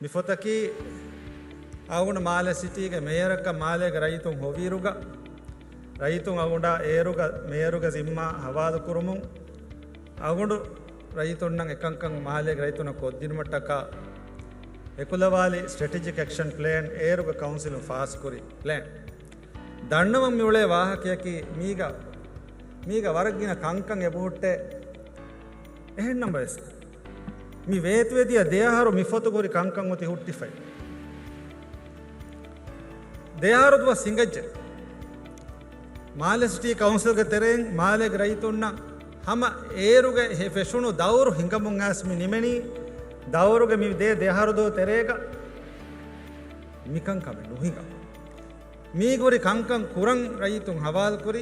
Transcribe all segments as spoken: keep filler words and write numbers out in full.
މި ފޮތަކީ އަޅުގަނޑު މާލެ ސިޓީގެ މޭޔަރަކަށް މާލޭގެ ރައްޔިތުން ހޮވިއިރުގަ، ރައްޔިތުން އަޅުގަނޑާ އޭރުގަ މޭޔަރުގެ ޒިންމާ ހަވާލުކުރުމުން، އަޅުގަނޑު ރައްޔިތުންނަށް އެކަންކަން މާލޭގެ ރައްޔިތުންނަށް ކޮށްދިނުމަށްޓަކާ އެކުލަވާލި ސްޓްރެޓެޖިކް އެކްޝަން ޕްލޭން އޭރުގަ ކައުންސިލުން ފާސްކުރި ޕްލޭން. ދަންނަވަން މިއުޅޭ ވާހަކަޔަކީ މީގަ، މީގަ ވަރަށް ގިނަ ކަންކަން އެބަހުއްޓޭ. އެހެންނަމަވެސް، މި ވޭތުވެދިޔަ ދެއަހަރު މި ފޮތުގަ ހުރި ކަންކަން އޮތީ ހުއްޓިފައި. ދެއަހަރު ދުވަސް ހިނގައްޖެ. މާލެ ސިޓީ ކައުންސިލްގެ ތެރެއިން މާލޭގެ ރައްޔިތުންނަށް ހަމަ އޭރުގެ ހެ ފެށުނު ދައުރު ހިނގަމުން އައިސް މި ނިމެނީ، ދައުރުގެ މި ދޭ ދެއަހަރު ދުވަހު ތެރޭގަ މިކަންކަމެއް ނުހިނގާ. މީގަ ހުރި ކަންކަން ކުރަން ރައްޔިތުން ހަވާލުކުރި،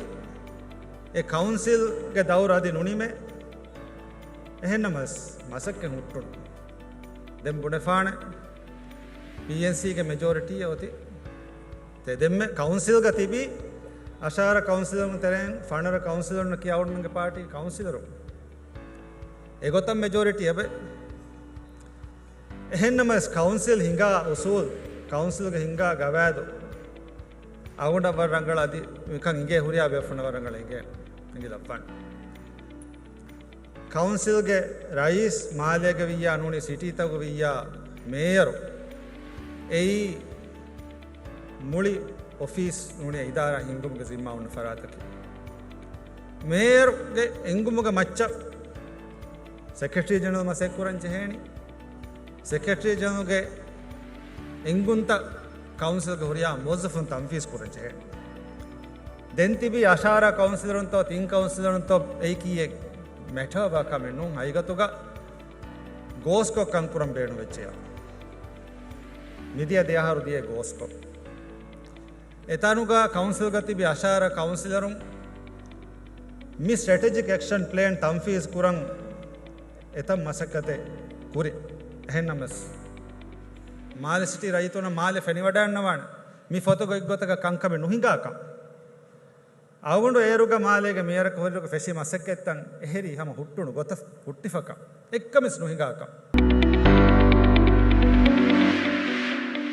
އެ ކައުންސިލްގެ ދައުރު އަދި ނުނިމޭ. އެހެންނަމަވެސް، މަސައްކަތް ހުއްޓުނު. ދެން ބުނެފާނެ، ޕީއެންސީގެ މެޖޯރިޓީއެއް އޮތީ ތެދެންމެ. ކައުންސިލްގަ ތިބީ އަށާރަ ކައުންސިލަރުން ތެރެއިން ފަނަރަ ކައުންސިލަރުންނަކީ އަޅުގަނޑުމެންގެ ޕާޓީ ކައުންސިލަރުން. އެގޮތަށް މެޖޯރިޓީ އެބަ އެހެންނަމަވެސް، ކައުންސިލް ހިނގާ އުސޫލް، ކައުންސިލްގެ ހިނގާ ގަވާއިދު އަޅުގަނޑަށް ވަރަށް ރަނގަޅަށް އަދި މިކަން އިނގޭ ހުރިހާ ބޭފުޅުންނަށް ވަރަށް ރަނގަޅަށް އިނގޭ އެނގިލައްވާނެ. ކައުންސިލްގެ ރައީސް މާލޭގަ ވިއްޔާ ނޫނީ ސިޓީތަކުގަ ވިއްޔާ މޭޔަރު އެއީ މުޅި އޮފީސް ނޫނީ އިދާރާ ހިންގުމުގެ ޒިންމާ އޮންނަ ފަރާތަކީ. މޭޔަރުގެ އެންގުމުގެ މައްޗަށް ސެކްރެޓަރީ ޖެނެރަލް މަސައްކަތް ކުރަން ޖެހޭނީ. ސެކްރެޓަރީ ޖެނެރަލްގެ އެންގުންތައް ކައުންސިލްގެ ހުރިހާ މުވައްޒަފުން ތަންފީޒް ކުރަން ޖެހޭނީ. ދެން ތިބީ އަށާރަ ކައުންސިލަރުންތޯ ތިން ކައުންސިލަރުންތޯ އެއީކީއެއް މެޓަރ ވާ ކަމެއް ނޫން. ހަގީގަތުގަ ގޯސްކޮށް ކަންކުރަން ބޭނުންވެއްޖެޔާ. މިދިޔަ ދެއަހަރު ދިޔަ ގޯސްކޮށް. އެތަނުގަ ކައުންސިލްގަ ތިބި އަށާރަ ކައުންސިލަރުން މި ސްޓްރެޓެޖިކް އެކްޝަން ޕްލޭން ތަންފީޒް ކުރަން އެތައް މަސައްކަތެއް ކުރި. އެހެންނަމަވެސް، މާލެ ސިޓީ ރައްޔިތުންނަށް މާލެ ފެނިވަޑައިންނަވާނެ މި ފޮތުގަ އެއްގޮތަކަށް ކަންކަމެއް ނުހިނގާކަން. އަޅުގަނޑު އޭރުގަ މާލޭގެ މޭޔަރަކަށް ހުރިއިރުގަ ފެށި މަސައްކަތްތައް އެހެރީ ހަމަ ހުއްޓުނު ގޮތަށް ހުއްޓިފަކަން. އެއްކަމެއް ނުހިނގާކަން.